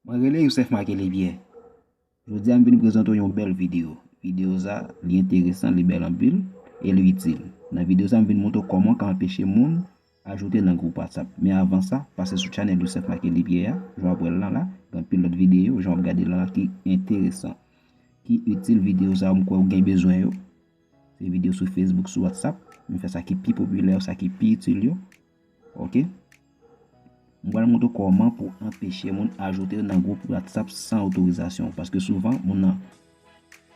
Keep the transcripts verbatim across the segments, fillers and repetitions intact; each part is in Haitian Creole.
Mwen rele Youssef Marc Lipierre. Jodi a m vin prezante w yon bèl videyo. Videyo sa, li enteresan, li bèl anpil, e li itil. Nan videyo sa, m vin montre w kòman w ka anpeche moun ajoute nan gwoup WhatsApp. Men avan sa, pase sou chanèl Youssef Marc Lipierre a, jan w ap wè l lan la, gen anpil lòt videyo, jan w ap gade l lan la ki enteresan, ki itil. Videyo sa, m kwè w gen bezwen yo. Se videyo sou Facebook, sou WhatsApp. M fè sa ki pi popilè yo, sa ki pi itil yo. Ok? M pral montre w kòman pou anpeche moun ajoute w nan gwoup WhatsApp san otorizasyon w. Paske souvan, moun nan,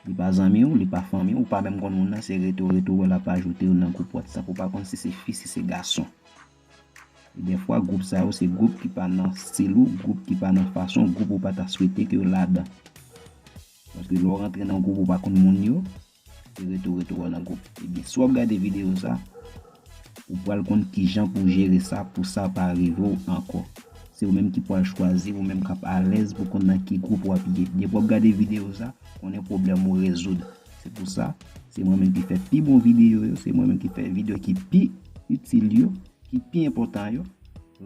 li pa zanmi w, li pa fanmi w, ou pa menm konn moun nan, se rete w, rete w wè l ap ajoute w nan gwoup WhatsApp. Ou pa konn si se fi, si se gason. E dèfwa, gwoup sa yo, se gwoup ki pa nan stil ou, gwoup ki pa nan fason, gwoup ou pa ta swete ke w ladan. Paske lè w rantre nan gwoup ou pa konn moun yo, se rete w, rete w nan gwoup. Ebyen, si w ap gade videyo sa, ou pral konn kijan pou w jere sa, pou sa pa rive w ankò. Se ou menm ki pral chwazi, ou menm k ap alèz pou konn nan ki gwoup w ap ye. Depi w ap gade videyo sa, konnen pwoblèm ou rezoud. Se pou sa, se mwen menm ki fè pi bon videyo yo, se mwen menm ki fè videyo ki pi itil yo, ki pi enpòtan yo.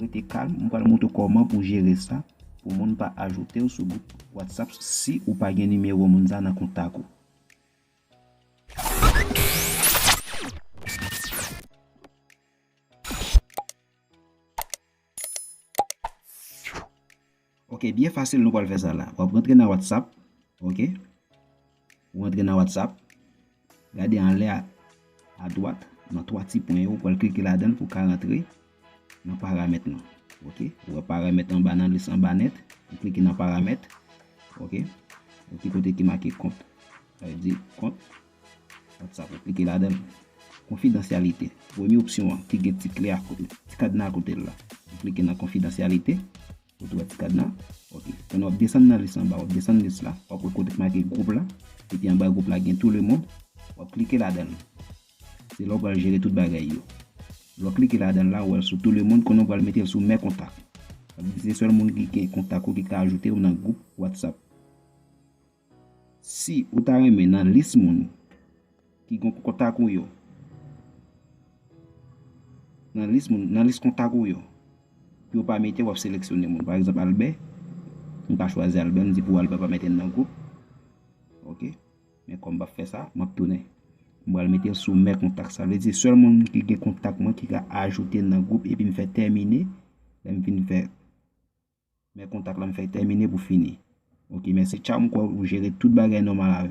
Rete kalm, m pral montre w kòman pou w jere sa, pou moun pa ajoute w sou gwoup WhatsApp si ou pa gen nimewo moun sa nan kontak ou. Ok, byen fasil nou pral fè sa la. W ap rantre nan WhatsApp, ok? Ou rantre nan WhatsApp, gade anlè a, adwat, nan twa ti pwen yo, ou pral klike ladan l pou w ka rantre nan paramèt lan. Ok? Ou wè paramèt anba nan lis anba nèt, ou klike nan paramèt, ok? Ou ki kote ki make kont. Sa vle di kont WhatsApp, ou klike ladan l. Konfidansyalite. Premye opsyon an, ki gen ti kle akote, ti kadna akote l la. Ou klike nan konfidansyalite, ou t wè ti kadna. Ok. Kounye a w ap desann nan lis anba, w ap desann lis la, w ap wè kote k make gwoup la, epi anba gwoup la gen tout le monde, w ap klike ladan l. Se la w pral jere tout bagay yo. Lè w klike ladan l la, ou wè l sou tout le monde, kounye a w pral mete l sou mes contacts. Sa vle di se sèl moun ki gen kontak ou ki ka ajoute w nan gwoup WhatsApp. Si ou ta renmen nan lis moun ki gen kontak ou yo, nan lis moun, nan lis kontak ou yo, pou yo pa mete w, w ap seleksyone moun. Pa egzanp, Albert, m ka chwazi Albert, m di pou Albert pa mete l nan gwoup. Ok? Men kòm m p ap fè sa, m ap tounen. M pral mete l sou mes contacts. Sa vle di sèl moun ki gen kontak mwen ki ka ajoute nan gwoup epi m fè tèmine. Lè m fin fè mes contacts la, m fè tèmine pou fini. Ok, mèsi, tchaw, m kwè ou jere tout bagay nòmal avè